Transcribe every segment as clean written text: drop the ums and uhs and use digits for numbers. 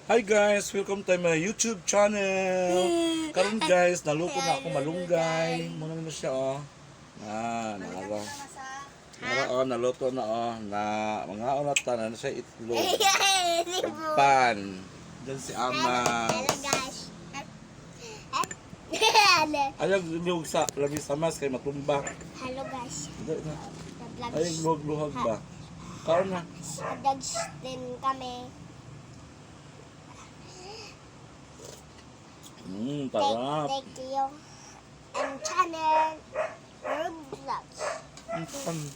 Hi guys! Welcome to my YouTube channel! Karon guys, naluto na ako malunggay. Muna na siya oh. Ah, nara. Nara oh, naluto na oh. Na mga una ta na siya itlog. Pan. Diyan si Ama. Hello guys. Ayaw luhog sa labi sa mas kay matumba. Hello guys. Hindi na. Nag-vlog Ayaw luhog luhog ba? Kaon na. Nag din kami. Tarap. Thank you. And channel Road Vlogs. Mm.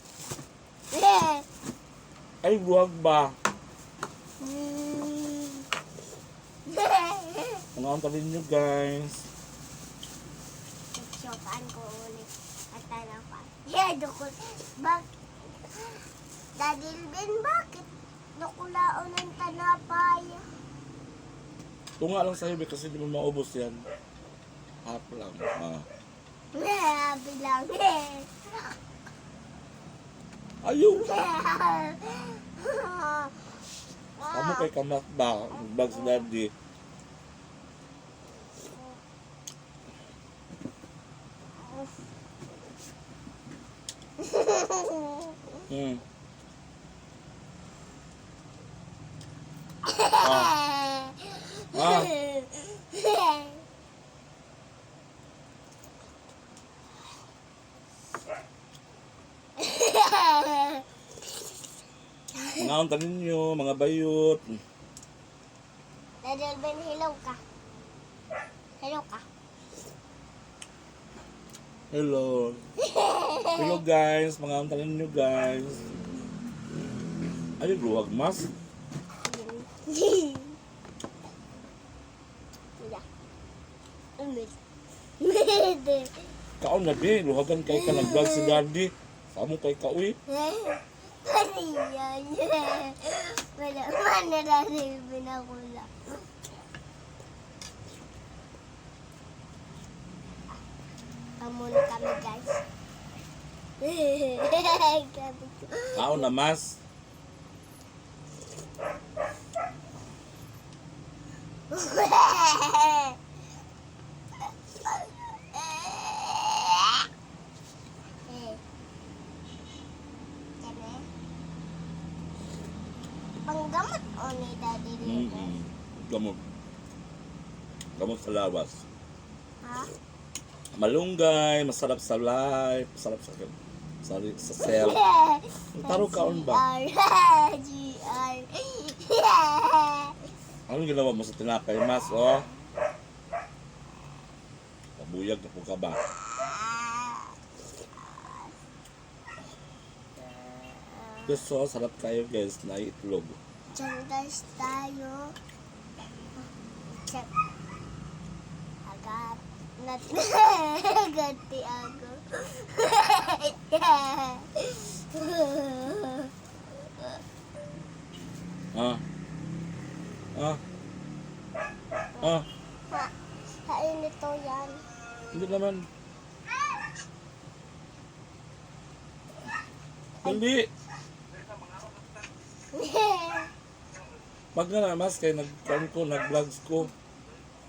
Ay luhag ba? Mga unta ninyo guys. Syokaan ko ulit. At tanaw pa. Yeah, dukul. Bak Daddy Ben, bakit dukulaon ng tanapay? Tunga lang sa'yo kasi hindi mo maubos yan. Half lang. Ah. Happy lang. Ayaw! Amo kay kamat ba? Bag sa daddy. Ah. Ah. Mga unta ninyo, mga bayot. Daddy Ben, hello ka. Hello ka. Hello. Hello guys, mga unta ninyo guys. Ayaw, luwag mas. Kaon na di, luhagan kay ka nag-vlog si daddy. Samo kay ka uy. Ano yan? Wala, wala Daddy Ben ako lang. Kamuna kami guys. Grabe ko. Kaon na mas. Eh. Kani? Panggamot o ni Daddy Leo? Gamot. Gamot sa lawas. Ha? Malunggay, masarap sa life, masarap sa cell. Taro kaon ba? R, G, R. Anong ginawa mo sa tinapay, mas, oh? Pabuyag na po ka ba? Gusto, sarap kayo guys, na itlog. Diyan guys tayo. Check. Agat. Nat Gati ako. Ah. Ah. Ah. Ha, hain ito yan. Hindi naman. Hindi. Pag nga na, mas, kay nag ko, nag-vlogs ko.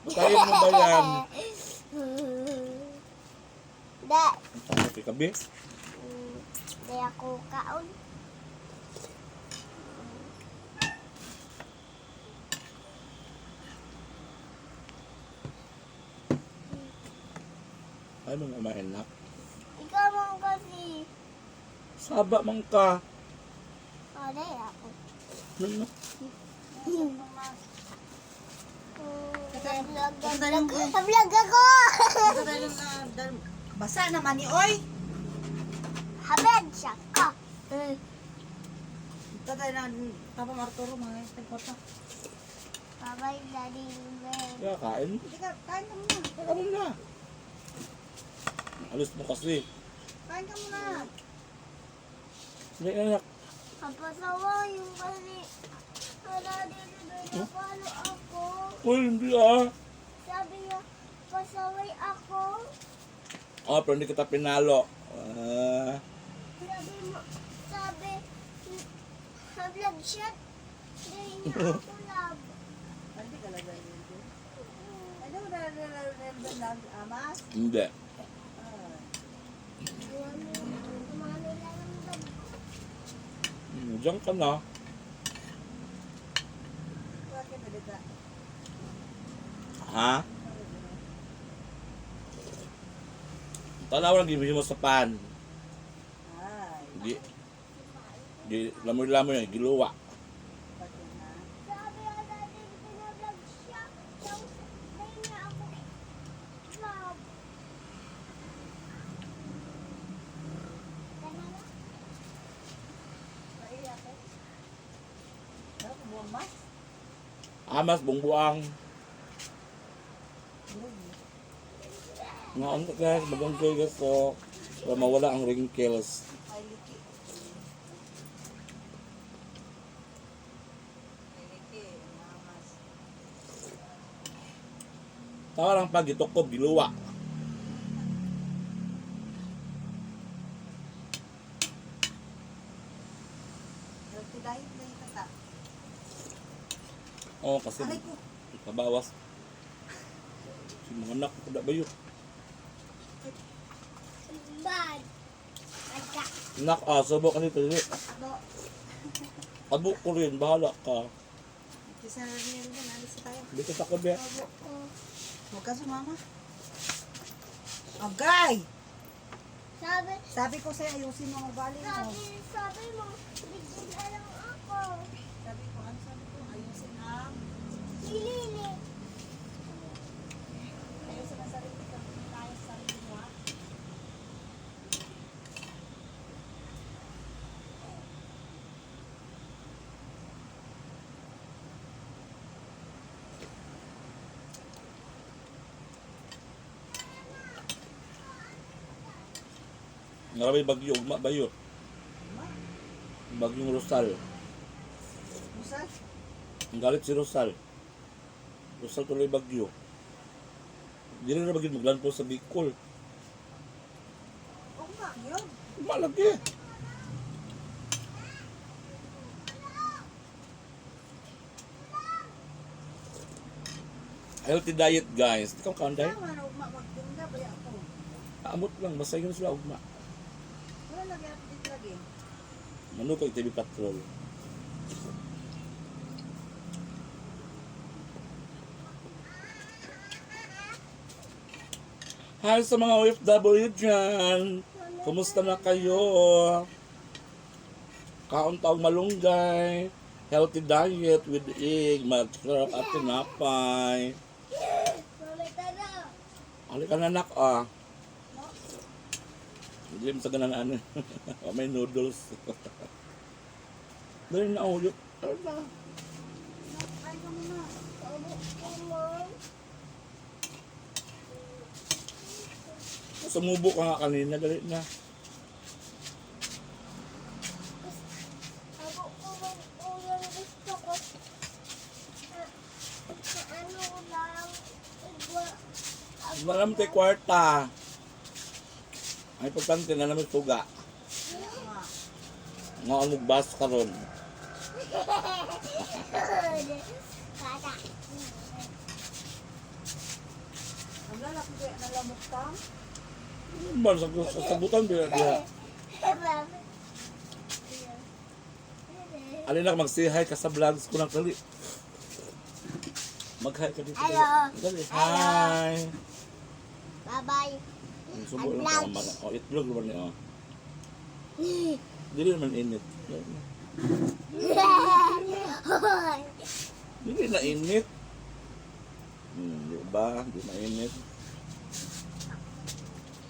Kaya mo ba yan? Da. Tama kay kabi. Di ako kaon. Ay, mga umain na. Ikaw man kasi. Saba man ka. Aray ako. Ano? Vlog, vlog ako! Basa naman ni oy. Habed siya ka. Tatay na Papa Marturo mga tagpapa. Bye-bye, Daddy Ben. Kaya kain. Hindi ka kain ka muna. Kain mo na. Alis mo kasi. Kain ka muna. Hindi na anak. Kapasawa yung kasi. Daddy Ben, napalo ako. Uy, hindi ah. Sabi niya, pasaway ako. Oh, pero hindi kita pinalo. Ah, Sabi mo, sabi, vlog siya. Hindi niya ako love. Hindi Elvin lang, amas? Hindi. Ah. Mami lang ang dog. Diyan ka na. Bakit balita? Ha? Tanaw lang gibigyan mo sa pan. Ay, Di, di, lamoy-lamoy, giluwa. bakit na? Sabi ko dati pinablog siya. Tapos may niya ako vlog. Tama na? Ay, ako. Pero kumuha mas? Amas, bungbuang. Nga ano guys, magbangkoy guys so, para mawala ang wrinkles. Ay, liki. Ay, liki. Amas. Tawa lang pag gitukob, giluwa. Healthy diet na yung tata. Oo, kasi Aray ko. kabawas. Si mga anak ko ba yun? Bad. Pagka. Anak, ah, subo ka nito. Dili. Abo. Abo ko rin, bahala ka. Kisa na rin Elvin, alis na tayo. Dito sa kabi. Abo ko. Huwag ka sumama. Agay! Sabi, Sabi ko sa'yo, ayusin mo ang ugali mo. sabi mo, bigyan na lang ako. Sabi ko, ano sabi ko? Ayusin ang... Si Lily. Ayusin ang sarili ka. Tayo sa sarili mo, ha? Nga bagyo, ugma bayo. Ma, Bagyong Rosal. Musal? Ang galit si Rosal. Rosal tuloy bagyo. Di rin na bagyo maglandfall sa Bicol. Oo nga, yun. Malagi. Healthy diet guys. Di ka kaanday. Tama na, ugma, magtinda ba ako? Amot lang, basta yun sila ugma. Wala lagi ako dito lagi. Mano kay TV Patrol. Hi sa mga OFW dyan! Kumusta na kayo? Kaon taong malunggay, healthy diet with egg, masarap at tinapay. Mami, tara. Halika na nak ah. Hindi mo sa ganan ano. Oh, may noodles. Dali na ulit. Tara na. Kain ka muna. Abo ko, mom. Sumubo ka nga kanina. Dali na. Abo ko, mom. O, yung gusto ko. Sa ano lang. Igwa. Wala naman tayo kwarta. Ang importante na naman tuga. Nga. Nga ang magbas ka ron. Kata. Ang lalaki ko yan, nalamok tang. Ano ba? Sa sagutan ba diha? Alin na mag-say hi ka sa vlogs ko ng kali. Mag-hi ka dito. Dali. Hello. Dali. Hello. Hi. Bye-bye. Ang subo lang ka Ang vlogs. Oh, itlog naman niya. Oh. Dili naman init. Dili na init. Di ba? Di na init.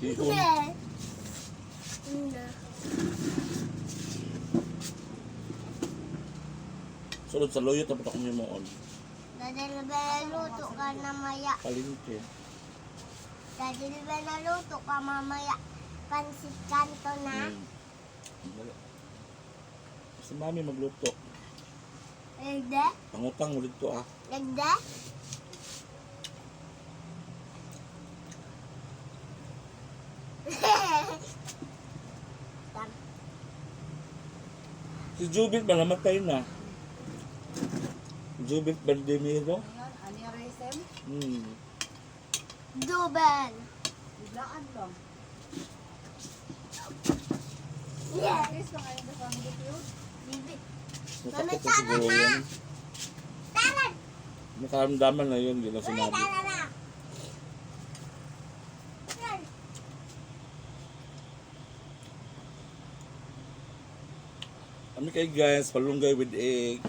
Ihon. Sulod sa loyo tapos ako mo on. Dadalbe luto ka na maya. Palengke. Dadalbe na luto ka mamaya. Pansit kanto na. Dali. Si mami magluto. Nagde? Pangutang ulit to ah. Nagde? Si Jubit ba namatay na? Jubit Bandemiro? Ano yun? Aneurysm? Hmm. Double. Biglaan lang. Yeah. Guys, pa ngayon sa family feud. Bibi. Masakit na siguro yun. Tara! May karamdaman na yun, hindi na Mami, sinabi. tara na. Yan. Kami kayo guys, palunggay with egg.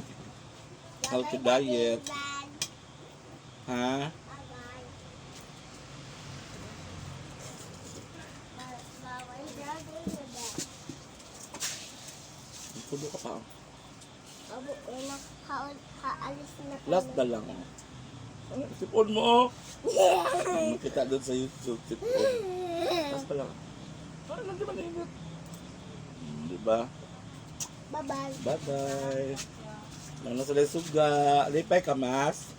Healthy diet. Ha? Bye-bye. Bye-bye, Daddy. Puno ka pa. Abo, una, haalis na kami. Last na lang. Oh. Ano, Sipon mo oh. Makita doon sa YouTube, sipon. Last pa lang. Parang hindi man init. Diba? Bye-bye. Bye-bye. Nang nasa lay suga. Lipay ka, mas.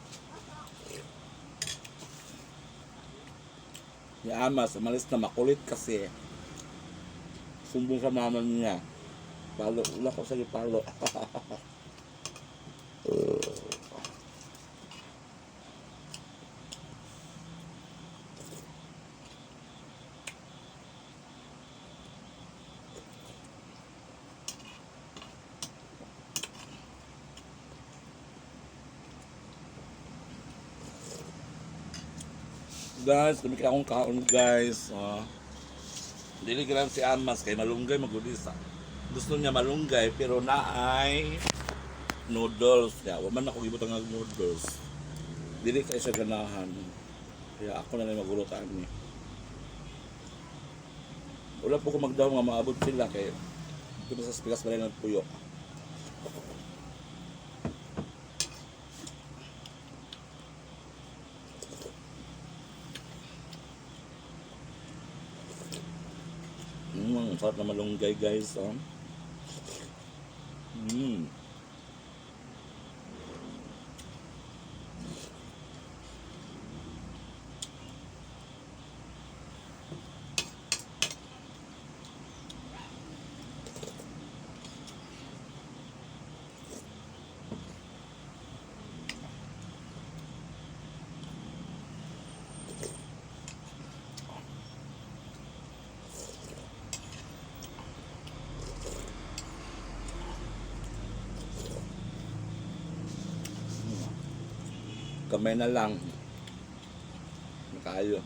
Ni Amas, umalis na makulit kasi. Sumbong sa mama niya. Palo, wala ko sa'yo palo. Guys, kumikita akong kaon guys. Oh. Dili gran si Amas kay malunggay magudisa. Gusto niya malunggay pero naay noodles. Kaya wa man ako gibutang ang noodles. Dili kay siya ganahan. Kaya ako na lang magulutan ni. Wala po ko magdaw nga maabot sila kay dito sa spikas pa rin puyo. Ang sarap na malunggay guys. Oh. Kamay na lang. Nakaayo.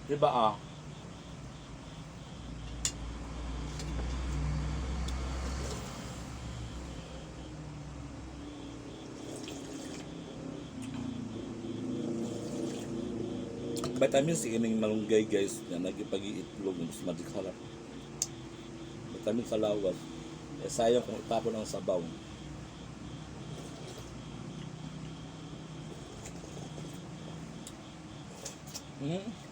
Diba ah? Vitamin C ining malunggay guys na nagipag-iitlog mas madikarap. Vitamin sa lawas. Eh, sayang kung itapon ang sabaw.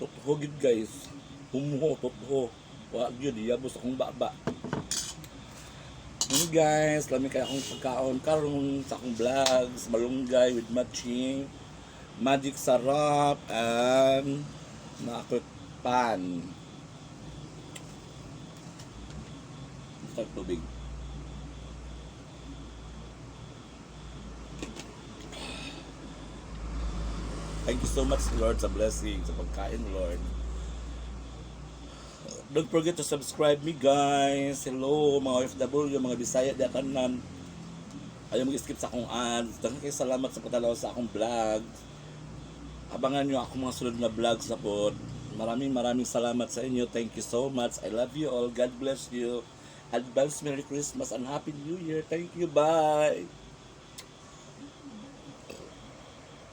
Totoo gid guys. Humuho, totoo. Wa gyud iyabos akong baba. Guys, lami kay akong pagkaon karon sa akong vlogs, malunggay with matching magic sarap and nakot pan. Start tubig. Thank you so much, Lord, sa blessing, sa pagkain, Lord. Don't forget to subscribe me, guys. Hello, mga OFW, mga Bisaya, di tanan. Ayaw mag-skip sa akong ads. Daghang kayo salamat sa pagtalaw sa akong vlog. Abangan nyo akong mga sunod na vlogs na po. Maraming maraming salamat sa inyo. Thank you so much. I love you all. God bless you. Advance Merry Christmas and Happy New Year. Thank you. Bye.